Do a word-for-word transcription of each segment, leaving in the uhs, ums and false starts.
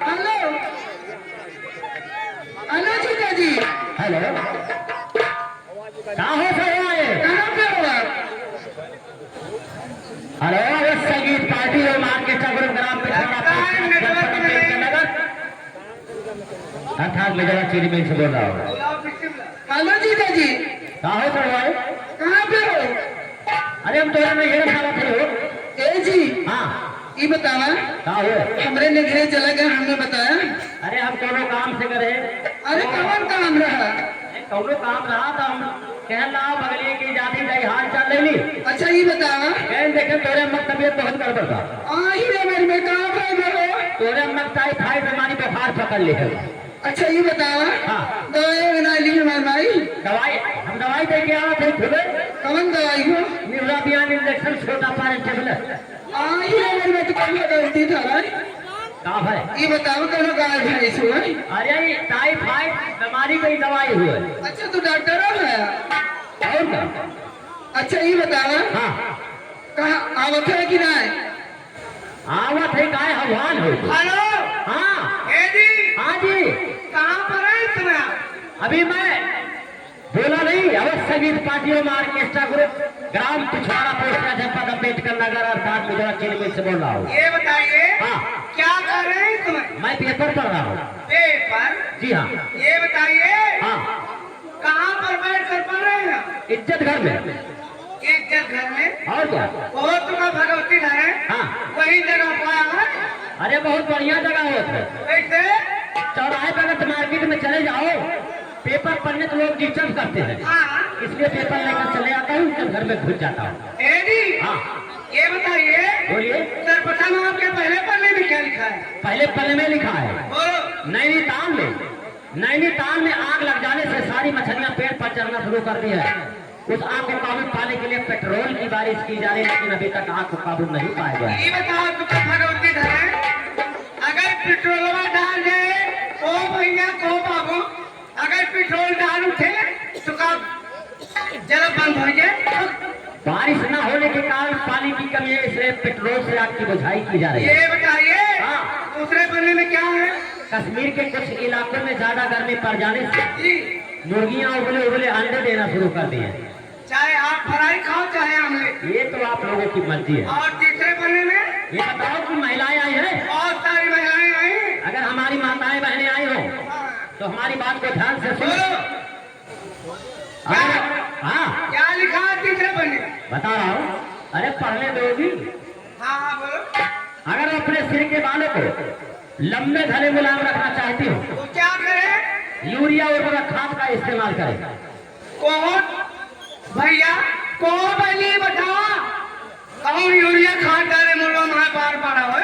हेलो, हेलो जीजा जी। हेलो, का हो सरवा है? कहाँ पे हो आप? हेलो, अरे संगीत पार्टी हो, मार्केट चक्र ग्राम पिछड़ा लगता है network में नहीं। अर्थात मैं जरा चेयरमैन से बोल रहा हूँ। हेलो जीजा जी। का हो सरवा है? कहाँ पे हो? अरे हम तोरे नैहर साला थे हो। ए जी। हाँ। ई बतावा। का हो? हमरे नैहरे चला गया, हमने बताया। अरे हम कोनो काम से करे। अरे कौन काम रहा? अरे कौनो काम रहा तो हम कहन ना बगलिए की जाती जाई हाल चाल ले ली। अच्छा ई बतावा। कहन देखे तोरे अम्मा की तबीयत बहुत गड़बड़ था। आही रे मेरे में कहाँ पे हो? तोरे अम्मा की टाइफाइड बीमारी बुखार पकड़ ली है। अच्छा, ई बतावा, हाँ। दवाई बना ली हमार माई? दवाई, हम दवाई दे के आवत है खुदे। कवन दवाई हो? Neurabian injection, छोटा पानी tablet। आ, ई हमर में तो कौनो गलती था भाई। का भाई? ई बतावा, कौनो गाय भैंस हो? अरे, ई टाइफाइड बीमारी की दवाई हुए। अच्छा, तू डॉक्टर हो ना? और का? अच्छा, ई बतावा, हाँ। कहाँ आवत है कि ना? आवत है, काहे हवाल हो गए? हेलो। हाँ। ए जी। हाँ जी। कहाँ पर है इतना? अभी मैं बोला नहीं, अवध संगीत पार्टी एवं ऑर्केस्ट्रा ग्रुप, ग्राम पिछवाड़ा पोस्ट, जनपद अम्बेडकर नगर, अर्थात मुजरा चेयरमैन से बोल रहा हूँ। ये बताइए, हाँ। क्या कर रहे हैं इस समय? मैं पेपर पढ़ रहा हूँ। पेपर? जी हाँ। ये बताइए, हाँ। कहाँ पर बैठ कर पढ़ रहे हैं? इज्जत घर में। इज्जत घर में? और क्या? बहुत तो का भगवती घर है। हाँ। वही जगह पाया है। अरे बहुत बढ़िया जगह होत है। कैसे? चौराहे पर अगर मार्केट में चले जाओ, पेपर पढ़ने तो लोग डिस्टर्ब करते हैं। हाँ। इसलिए पेपर लेकर चले आता हूँ, इज्जत घर में घुस जाता हूँ। ए जी, हाँ। ये बताइए, बोलिए। सर्वप्रथम आपके पहले पन्ने में क्या लिखा है? पहले पन्ने में लिखा है, बोलो। नैनीताल में, नैनीताल में आग लग जाने से सारी मछलियां पेड़ पर चढ़ना शुरू कर दी है। उस आग को काबू पाने के लिए पेट्रोल की बारिश की जा रही है, लेकिन अभी तक आग को काबू नहीं पाया गया है। ये बताओ, तुम भगवती धरे, अगर पेट्रोलवा डाल दे, ओ भैया, ओ बाबू, अगर पेट्रोल डाल उठे, तो का जल बंद हो जाए? बारिश ना होने के कारण पानी की कमी है, इसलिए पेट्रोल से आग की बुझाई की जा रही है। ये बताइए, हाँ। दूसरे पन्ने में क्या है? कश्मीर के कुछ इलाकों में ज्यादा गर्मी पड़ जाने से जी। मुर्गियां उबले उबले अंडे देना शुरू कर दी हैं। चाहे आप फ्राई खाओ, चाहे आमलेट। ये तो आप लोगों की मर्जी है। और तीसरे पन्ने में? ये बताओ कि महिलाएं आई हैं? बहुत सारी महिलाएं आई हैं। अगर हमारी माताएं बहनें आई हो, हाँ। तो हमारी बात को ध्यान से सुनो। बोलो। अगर, क्या? हाँ। क्या लिखा है तीसरे पन्ने? बता रहा हूँ। अरे पढ़ने दोगी? हाँ, हाँ, बोलो। अगर अपने सिर के बालों को लंबे घने मुलायम रखना चाहती हो, तो क्या करें? यूरिया उर्वरक खाद का इस्तेमाल करें। कौन भैया, कौन बनी बता? और यूरिया खाद डाले, मुर्गा मार बार पड़ा हो।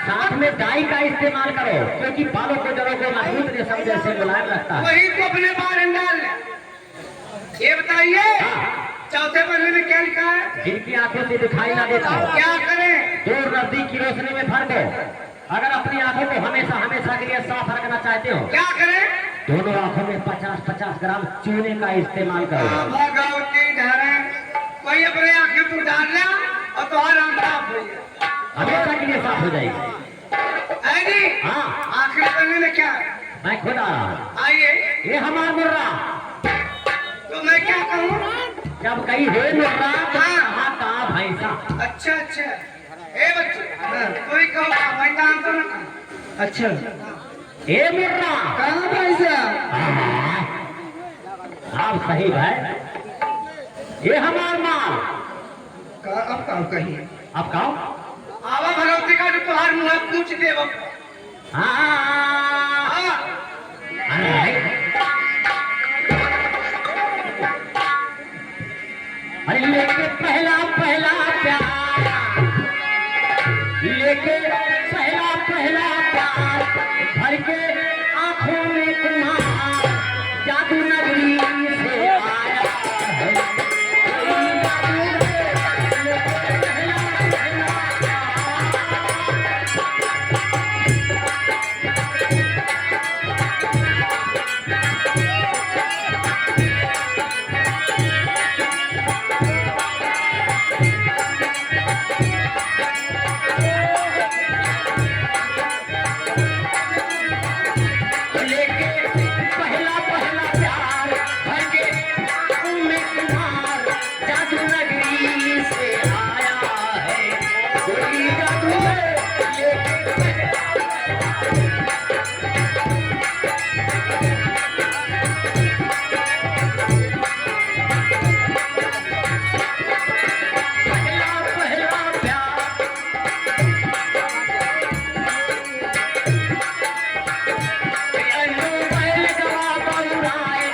साथ में डाई का इस्तेमाल करो, क्योंकि बालों को, जड़ों को मजबूत रेशम जैसे मुलायम रखता है। वही तो अपने बार में डाल ले। ये बताइए, हाँ। चौथे पन्ने में क्या लिखा है? जिनकी आंखों से दिखाई ना देता हो, क्या करें? दूर नजदीक की रोशनी में भर दो। अगर अपनी आंखों को हमेशा, हमेशा के लिए साफ रखना चाहते हो, क्या करें? दोनों आंखों में पचास पचास ग्राम चूने का इस्तेमाल करो। हाँ, भगवती धरे, कोई अपने आंखें पर डाल लिया और तुम्हारा आंख साफ हो गया। हमेशा के लिए साफ हो जाएगी। है जी? हाँ। आखिरी पन्ने में क्या है? मैं खुद आ रहा हूँ। आइए। ये हमार मुर्रा। तो मैं क्या कहूँ? जब कही, "हे मुर्रा", तो हाँ। कहा, "कहाँ भैंसा?" अच्छा, अच्छा। ए बच्चे, हाँ। कोई कहो, "कहाँ भैंसा?" हम तो ना कहा। अच्छा। ए मुर्रा। कहाँ भैंसा? हाँ। आप सही भाई। ये हमार माल। का, अब का कही? अब का? आवा भगवती का जो तोहार मुँह पूछ देब। हाँ। हाँ। अरे भाई। अरे लेके पहला पहला प्यार, लेके पहला पहला प्यार, भर के आँखों में तुम्हार, जादू नगरी से आया है। लेके पहला पहला प्यार, भर के आँखों में तुम्हार, जादू नगरी से आया है कोई जादू है, लेके पहला पहला, पहला प्यार। अंडू बैल गवा बउराए,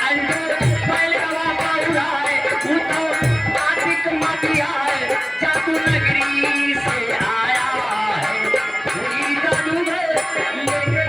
अंडू बैल गवा बउराए, ऊ तो आशिक मटियाए, जादू नगरी से आया है, वही जादू है, लेके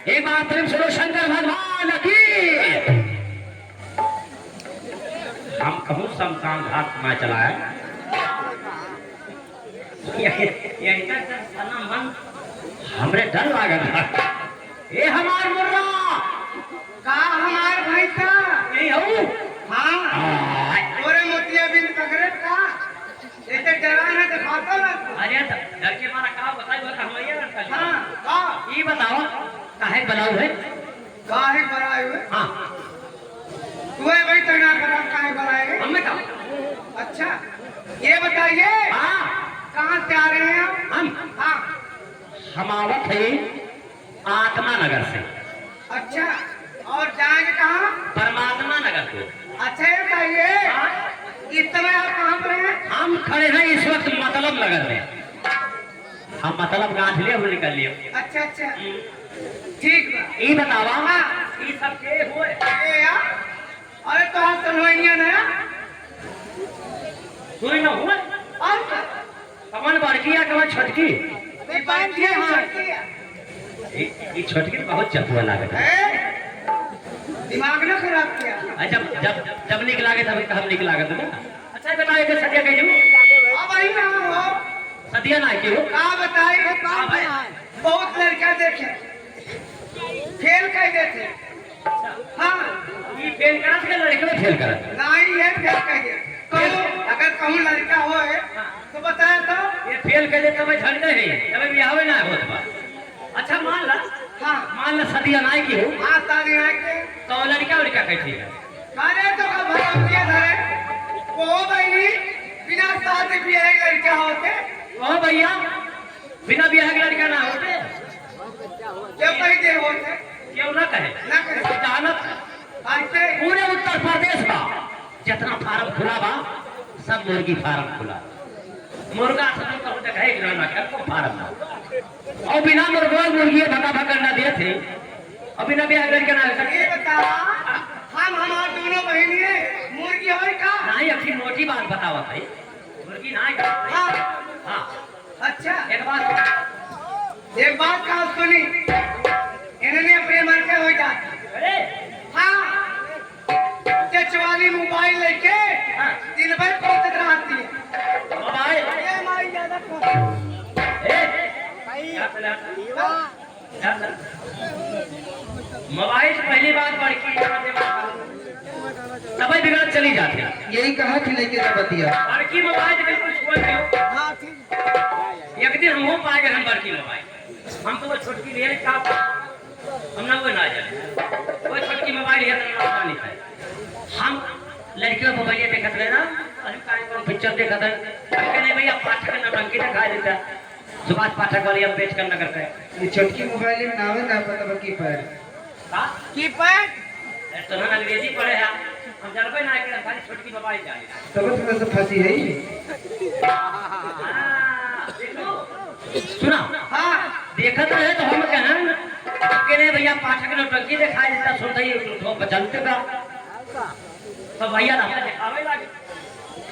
एक बार प्रेम से बोलो शंकर भगवान की। हम कहूँ शमशान घाट ना चलाए। यही, यही का सनम मन हमरे डर लागत बा। ए हमार मुर्रा। का हमार भैंसा? यही हऊ? हाँ। आय। तोरे मोतिया बिन पकड़े का? जैसे डरा है तो खाता ना। अरे तो डर के मारा का बताई, बता हम ये ना कर। हाँ, का? ई बताओ, काहे बुलाऊ है? काहे बुलाए हुए? हाँ। तू है भाई, तैनात बना, काहे बुलाए गए? हमने कहा। अच्छा, ये बताइए, हाँ। कहाँ से आ रहे हैं आप? हम? हाँ। हम आवत है आत्मा नगर से। अच्छा, और जाएंगे कहाँ? परमात्मा नगर को। अच्छा, ये बताइए, हाँ? इस समय आप कहाँ पर हैं? हम खड़े हैं इस वक्त मतलब नगर में। हम मतलब गांठ लिए, हम निकल लिए। अच्छा, अच्छा। हम्म। ठीक बा। ई बतावा, हाँ। ई सब के हुए? ए यार, अरे तोहार सनवइनिया ना। सुई न हुए? और का? कवन बड़की या कवन छोटकी? अबे बड़की है, छोटकी है। ई, ई छोटकी तो बहुत चपुआ लागत है। ए? दिमाग ना खराब किया। अच्छा, जब, जब, जब निक लागे तब हम निक लागत ना। अच्छा, बताओ, एक सदिया कह दू। अब वही ना हो। सदिया ना के हो। का बताई? हाँ भाई। बहुत लड़का देखे, फेल कर देते। हाँ। ये फेल करा से लड़के में फेल करा। नहीं, ये फेल कर दे। कहूँ, अगर कहूँ लड़का हो है, तो बताया तो? ये फेल कर दे तबे झंडे है, तबे बियाहवे ना होत बा। अच्छा मान ला, हाँ। मान ला सदिया नाय की हो। हाँ, सदिया नाय के। तो लड़का उड़का कैसे है? अरे तो का भरोसिया धरे, वो बहनी बिना शादी बियाह के लड़का होते? ओ भैया, बिना बियाह के लड़का ना होते? क्यों कहीं दे होते? क्यों ना कहे? ना कहे। जानत है। ऐसे? पूरे उत्तर प्रदेश का जितना फार्म खुला बा, सब मुर्गी फार्म खुला। मुर्गा सब तो जगह एक ना, ना, सबको फार्म बा। और बिना मुर्गा मुर्गी भका भका ना देत है, और बिना ब्याह करके ना हो सकते। ये बता, हम हमार दोनों बहनिए मुर्गी होई का? नहीं, अखी मोटी बात बतावत है, मुर्गी नहीं। हाँ। हाँ। अच्छा। एक बात। एक बात का सुनी, इन्होंने अपने मन के हो जाता। अरे। हाँ। टच वाली मोबाइल लेके हाँ। दिन भर पहुंचत रहती है। मोबाइल। ये माई ज्यादा खा- ए, क्या चला? क्या चला? मोबाइल से पहली बात बड़की, तबे बिगड़त चली जाती है। यही कहा थी लेके तो बतिया। बड़की मोबाइल से बिल्कुल छुआ नहीं हो। हाँ, ठीक। एक दिन हम हो पाए हम बड़की मोबाइल। हम तो वो छोटकी ले का हम ना वो ना जाने। वो छोटकी मोबाइल है तो ना पानी है। हम लड़कियों मोबाइल देखत रहे ना, अरे काहे कौन पिक्चर देखत है? हम कहे, "नहीं भैया, पाठक नौटंकी दिखा देता।" सुभाष पाठक वाली हम पेश करना करते हैं। ये छोटकी मोबाइल में नावे ना पता बा कीपैड। का? कीपैड? अरे तो ना अंग्रेजी पढ़े हैं, हम जानबे ना कि हम खाली छोटकी मोबाइल जाने। तब थोड़ा सा फंसी है। हाँ, देखो। सुना? हाँ। देखत रहे तो हम कहन, "अकेले भैया पाठक नौटंकी दिखाई देता, सुनता ही तो बचलते का।" तो भैया ना हमें दिखावे लागे।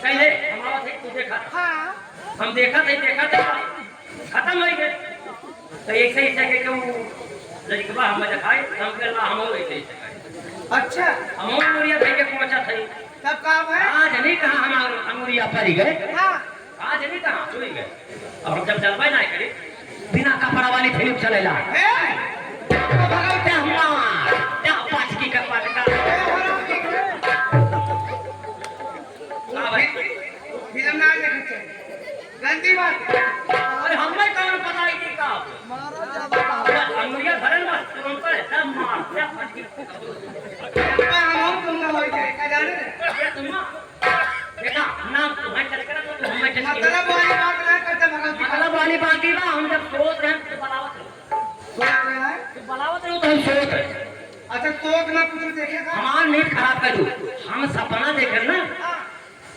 कहे, "हम आवत है, तू देखा।" हाँ। हम देखत है, देखत है, खत्म हो गए। तो ऐसे, ऐसे के क्यों लड़कवा हम दिखाई, हम के ला हम ऐसे, ऐसे कहे। अच्छा। हम मुड़िया धइके पहुंचा थे। तब का भय? आज नहीं कहा हमार अंगुरिया पड़ गए। हाँ। आज नहीं कहा, छुई गए। अब हम जब चलबे ना करी, बिना कपड़ा वाली फिल्म चलेला। ए! तो भगवते हुआ, क्या पास की कपाट का? का भाई? फिल्म ना देखे थे। गंदी बात। अरे हमें कौन पता है कि का? मारा ज्यादा। अंगुरिया धरन बस, तुरंत है, सब मार, सब पास की। हम तुम ना हो जाए, का जाने? ये तुम देखा, ना तुम्हें चल के ना, तो हमें चल के। मतलब वाली बात ना करते भगवती। मतलब वाली बात ही ना, हम जब सोच रहे हैं, तो बलावत रहे। सोच रहे हैं? तो बलावत रहे, तो हम सोच रहे हैं। अच्छा, सोच ना कुछ देखे था? हमार नींद खराब कर दू। हम सपना देखे ना, हाँ।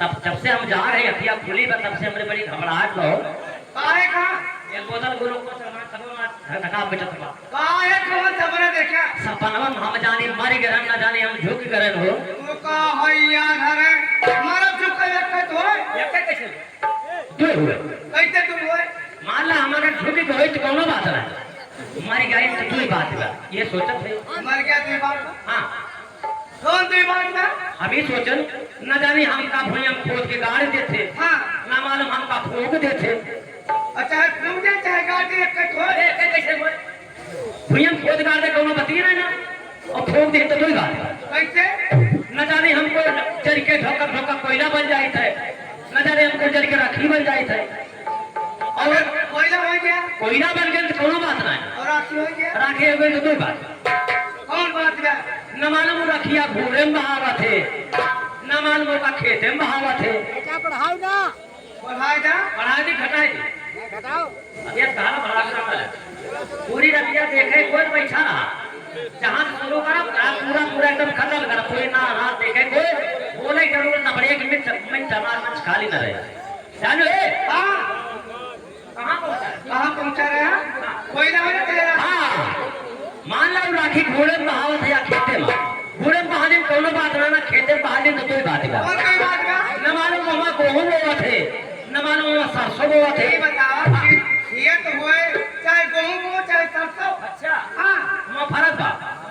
तब, जब से हम जा रहे हैं, अखिया खुली बा, तब से हमरे बड़ी घबराहट बा हो। काहे का? एक बोतल ग्लूकोज हमार खतम, हमार धक-, धका बेचत बा। काहे कौन सपना देखा? सपनवा में हम जानी मर गए, न जानी हम झुक गए हो। वो का है यार, अरे, मारा झुक के एक तो है। एक कैसे? दो हुए। कैसे दो हुए? मान ला हमारा झुक के होई तो कौनो बात ना। मर गए तो दो ही बात बा। ये सोचत है। मर गया दो बात बा? हाँ। कौन दो बात बा? हम ही सोचन, न जानी हमका भुइयां खोद के गाड़ देते। हाँ। ना मालूम हमका फूंक देते। अच्छा, है फूंक दे चाहे गाड़ दे, एक कट हो। अरे, एक कैसे हो? भुइयां खोद गाड़ दे, कौनो बतिये ना, ना। और फूंक दे तो कोई बात। कैसे? न जाने हमको जल के ढोकर ढोकर कोयला बन जाए थे, न जाने हमको जल के राखी बन जाए थे। और कोयला हो गया। कोयला बन गए तो कोनो बात ना है। और राखी हो गया। राखी हो गई तो दो बात। कौन बात बा? न मालूम रखिया घूरे में बहावत है, न मालूम का खेते में बहावत है। बेटा पढ़ाओ ना। पढ़ाई जा। पढ़ाई दी, घटाई दी। नहीं, घटाओ। अब ये गाना बड़ा अच्छा है। पूरी रतिया देखे कोई बैठा रहा। जहाँ से शुरू करा, आप पूरा, पूरा एकदम खत्म करा। पूरी ना रात देखे कोई, बोले जरूर ना पड़े, एक मिनट, मिनट हमारा मंच खाली ना रहे। जानो ए? हाँ। कहाँ पहुँचा? कहाँ पहुँचा रहे हैं? कोई ना होने तेरा। हाँ। मान लो राखी घूरे में बहावत है या खेते में। घूरे में बहाने में कौनो बात ना, ना खेते में बहाने में तो कोई बात बा। और कोई बात बा? न मालूम वहाँ गेहूं बोवत है, न मालूम वहाँ सरसों बोवत है। ये बताओ कि खेत होए, चाहे गेहूं बोए, चाहे सरसों। अच्छा। हाँ। वहाँ फर्क बा।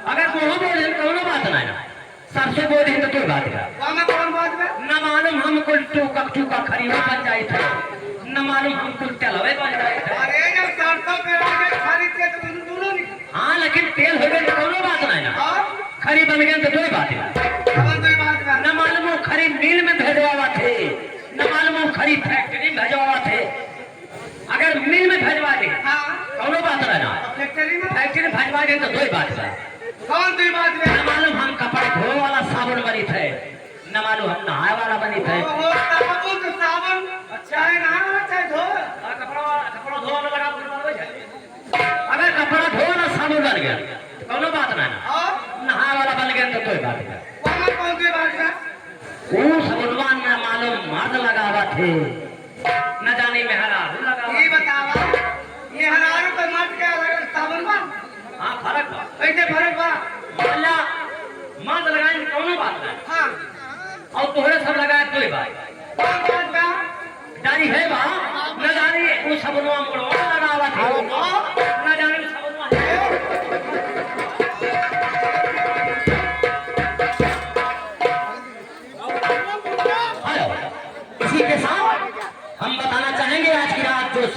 अगर गेहूं बोए तो कौनो बात ना है। सरसों बो दे तो कोई बात बा। वामा कौन बात बा? न मालूम हम कुल टूका टूका खरीदे बन जाई थे, न मालूम हम कुल तेलवे बन जाई थे। अरे, जब सरसों पे लगे खरीद के तो दोनों, दोनों निकले। हाँ, लेकिन तेल हो गए तो कौनो बात नहीं ना। और? खरी बन गए तो कोई बात बा। कौन कोई बात बा? न मालूम वो खरी मिल में भेजवावा थे, न मालूम वो अरे फैक्ट्री में भेजवावत है, अगर मिल में भेजवा दे, हाँ। कौनो बात ना ना। फैक्ट्री में? फैक्ट्री में भेजवा दे तो दो ही बात बा। कौन दो ही बात बा? ना मालूम हम कपड़ा धोए वाला साबुन बनित है, ना मालूम हम नहाए वाला बनित है। ओहो, साबुन तो साबुन, चाहे नहाए वाला चाहे धोए। हाँ, कपड़ा वाला, कपड़ा धोए वाला लगा, फिर बात हो जाए। अगर कपड़ा धोए वाला साबुन बन गया तो कौनो बात ना ना। और? नहाए वाला बन गया तो कोई बात ना। कौन कौन सी बात बा? वो सबुनवा ना मालूम मर्द लगावत है, न जाने मेहरारू लगावत। ये बतावा, मेहरारू के मर्द के अलग साबुन बा? हाँ, फर्क बा। कैसे फर्क बा? मान ला, मर्द लगाए तो कौनो बात ना। हाँ। और तोहरे सब लगाए कोई बात। कौन बात बा? जानी है बा, न जानी वो सबुनवा मोड़वा।